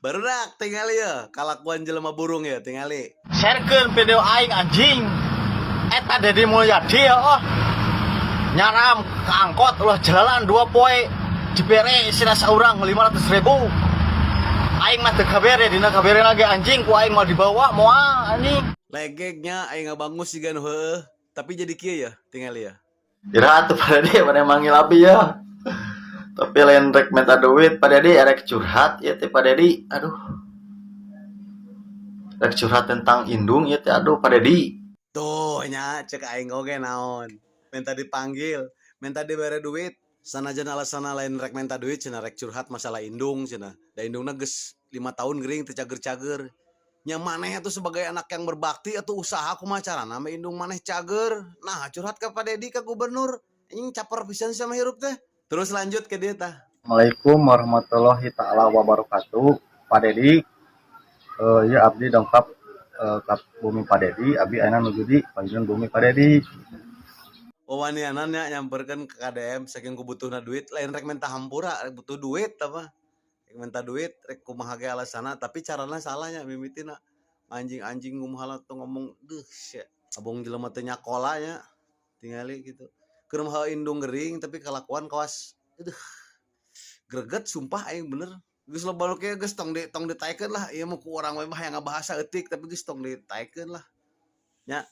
Barudak tingali ya, kalakuan jelema burung ya, tingali. Sharekeun video aing, anjing. Eta Dedi Mulyadi ya, oh. Nyaram ke angkot ulah jalan 2 poe dibere sila saurang 500 ribu. Aing mah teu kabere, dina kabere lagi, anjing, ku aing mau dibawa moal, anjing. Legegnya aing ngabangus jiga nu heueuh, tapi jadi kieu ya, tingali ya. Ira atuh, Pak Dedi, pada manggil abi ya. Tapi lain rek minta duit, Pak Dedi, rek curhat ya teh, Pak Dedi. Aduh. Rek curhat tentang indung ya teh, aduh, Pak Dedi. Tuh nya, cek aing oge naon. Minta dipanggil, minta dibere duit. Sanajan alasanna lain rek minta duit, cenah rek curhat masalah indung cenah. Da indungna geus 5 tahun gering teu cager-cager. Nya maneh atuh sebagai anak yang berbakti atau usaha kumaha carana mah indung maneh cager. Nah, curhat ke Pak Dedi, ke gubernur. Anjing, caper pisan sama hirup teh. Terus lanjut ke dia tah. Assalamualaikum warahmatullahi taala wabarakatuh. Pak Dedi, ya abdi dongkap ka bumi Pak Dedi, abdi ayeuna nuju di panggilan bumi Pak Dedi. Wawanianan nya nyamperkeun ke KDM saking kubutuhna duit, lain rek minta hampura, rek butuh duit apa. Rek minta duit, rek kumaha ge alasanna, tapi carana salahnya mimitina. Anjing-anjing kumaha lah tuh ngomong deuh sia. Abong jelema teu nyakola nya. Tingali gitu. Keur mah indung gering tapi kalakuan kawas aduh. Greget sumpah aing, bener. Geus loba nu kieu, geus tong ditaekeun lah. Ieu mah ku urang we mah hayang ngabahasa eutik, tapi geus tong ditaekeun lah. Nya.